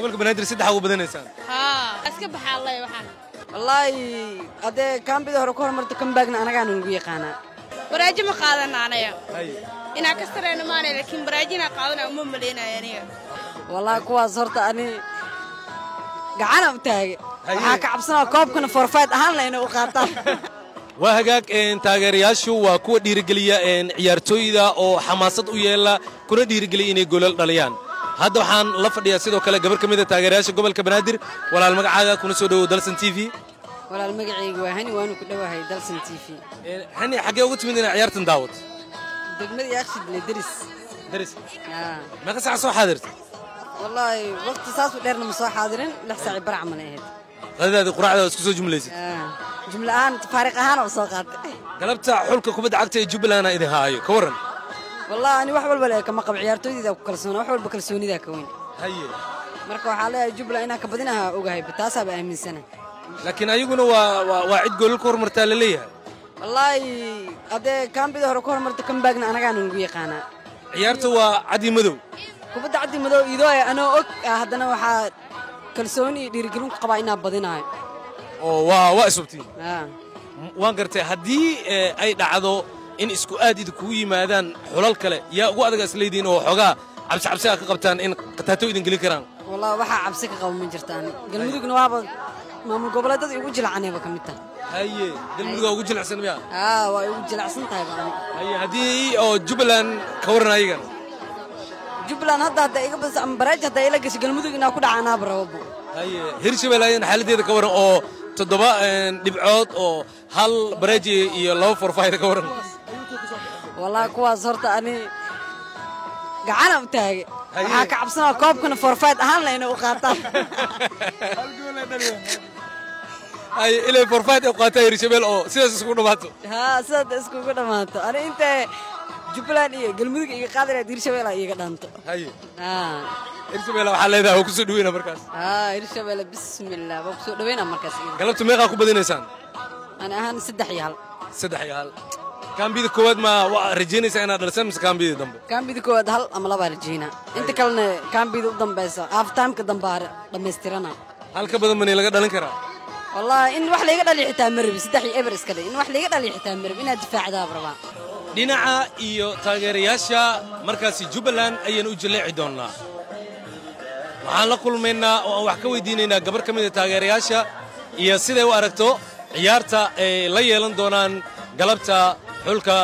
Gobolka Banaadir 3 ugu badanaysaan. Haa, iska baxaa lay waxaan. Wallaahi haddee kaambida hore ku hormarto kambaagna anagaana lagu yaqaanaa. Baraaji ma qaadana anaga. Inaa ka sareyna maanay, laakiin baraaji inaa qaadana uma maleynayo aniga. Wallaahi kuwaas horta ani gacana u taagay. Waxaa ka cabsanaa koobkana forfait ahaan la inay u qaataan. Waa hagaag, taageerayaashu waa kuwa dhiirigeliya ciyaartooyda oo xamaasad u yeela kuna dhiirigeliya inay goolal dhaliyaan. Hadda waxaan la fadhiyaa sidoo kale gabar ka mid a taageerayaasha gobolka Banaadir. Walaal, magacaaga kuna soo dhowow Dalsan TV. Walaal, magacaygu waa Hani, waanu ku dhowahay Dalsan TV. Hani, xaggee ugu timid inay ciyaartan daawat? Degmada Yaaqshidle, deris. Deris. Meeqa saac soo xaadirtay? Wallaahi waqti saas u dheerna ma soo xaadirin, 6 saaci bar camal ay ahayd. Qadadaadii, quraacda isku soo jumlaysid? Jumla ahaan, tafaariiq ahaan oo soo qaatay. Galabta xulka kubadda cagta ee Jubbaland idin haayo, ka warran? Wallaahi ani wax walba lee kama qabo, ciyaartooydayda ku kalsoona, wax walba kalsoonidaa ka weyn. Marka waxaa leeyahay Jubbaland inaan ka badinaha ogahay, taasaaba aaminsana. Laakiin ayaguna waa cid goolal ku hormartaa la leeyahay. Wallaahi haddee kaambida hore ku hormarto kambaagna anagaana lagu yaqaanaa. Ciyaarta waa cad iyo madow. Kubadda caddi madow idooya anoo og, haddana waxaa kalsooni iyo dhiirigelin ku qabaa inaan badinaayo. Oo waa isubtiin. Waan gartay. Haddii ay dhacdo in isku aad idinkugu yimaadaan xulal kale, yaa ugu adag isleediin oo xoogaa cabsi cabsi a ka qabtaan in qataato idin gelin karaan? Wallahi waxaa cabsi ka qaba ma jirta ani. Galmudugna waaba maamul goboleedada igu jilcanayba ka mid tahay. Haye, Galmudug waa ugu jilicsan miya? Haa, waa igu jilicsan tahay ba ani. Haye, haddii oo Jubbaland ka warran ayagana? Jubbaland hadda iga badisa ama bareej hadda ila gasho, Galmudug inaa ku dhaca anaaba rababo. Haye, Hirshabelle ayadana xaaladeeda ka warran oo 7 dhibcood oo 1 bareeji iyo 2 forfayda, ka warran? Wallaahi kuwaas horta ani gacana u taagay. Waxaa ka cabsanaa koobkana forfait ahaan la inay u qaataan. Haye, ilay forfait ay qaataan Hirshabelle oo sidaas iskugu dhammaato. Haa, sidaas iskugu dhammaato. Ani inta Jubbaland iyo Galmudug iga qaadi lahayd, Hirshabelle iga dhaanto. Haye, Hirshabelle waxaa leedahay waa kusoo dhaweyna markaas. Haa, Hirshabelle bismillah waa kusoo dhaweynaa markaas. Galabta meeqaa ku badinaysaan? Ani ahaan 3-1. 3-1. Kaambida koowaad ma waa rajaynaysaa inaad dhalisaan mise kaambida dambe? Kaambida koowaad 1 ama 2 rajaynaa, inta kalena kaambida u dambaysa half timeka dambe dhammaystirana. Hal ka badan mani laga dhalin karaa? Wallaahi in wax layga dhaliyo xitaa ma rabi, 3-0 iska dhe, in wax layga dhaliyo xitaa ma rabi, inaad difaacdaaba rabaa. Dhinaca iyo taageerayaasha markaasi Jubbaland ayaan u jaleeci doonnaa. Waxaan la kulmaynaa oo aan wax ka weydiinaynaa gabar ka mid a taageerayaasha iyo siday u aragto ciyaarta ay la yeelan doonaan galabta xulka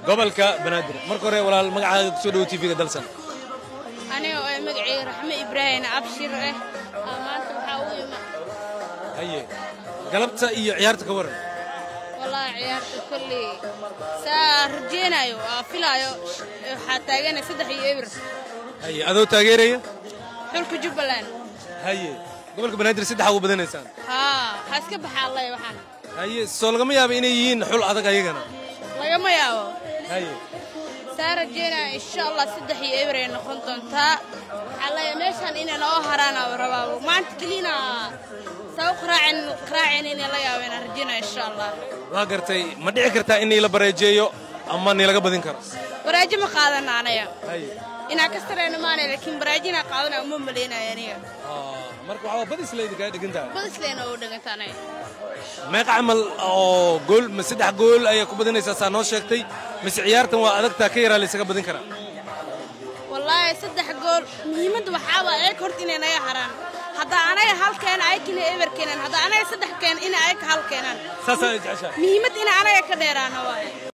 gobolka Banaadir. Marka hore walaal, magacaaga, kusoo dhowo TV-ga Dalsan. Aniga oo magacayga Raxme Ibraahim Abshir ah, maanta waxaa u ima. Haye, galabta iyo ciyaarta ka warran? Wallaahi ciyaarta kolley saa rajeynayo, aa filaayo, waxaa taaganay 3-0. Haye, adoo taageeraya xulka Jubbaland. Haye, gobolka Banaadir 3 ugu badanaysaan. Haa, waxaa iska baxaa lay waxaan. Haye, soo lagama yaabo inay yihiin xul adag ayagana? Lagama yaabo. Haye. Saa rajeynaya insha Allah 3-0 ay noqon doontaa. Waxaa leeyahay meeshaan inay noo haraan aa rabaa maanta kelina saa u qaraacen qaraacen inay la yaabeen aan rajeynaya insha Allah. Waa gartay. Ma dhici kartaa in niila bareejeeyo ama niilaga badin karo? Baraaji ma qaadana anaga. Inaa ka sareyna maanay, laakiin baraaji inaa qaadana uma maleynayo aniga. Marka waxaa badis leedi kaga dhigan tahay? Badisleena oo dhiganta anaga. Meeqa camal oo gool? Ma 3 gool ayaa ku badinaysaa saa noo sheegtay, mise ciyaartan waa adagtaa, ka yaraa laysaga badin karaa? Wallaahi 3 gool muhiimadda waxaa waa ayaga horta inay naga haraan. Haddaa anaga hal keena, ayakina eber keenaan. Haddaa anaga 3 keena, ina ayaka hal keenaan. Saasaa jeceshahay? Muhiimadda ina anaga ka dheeraano waaye.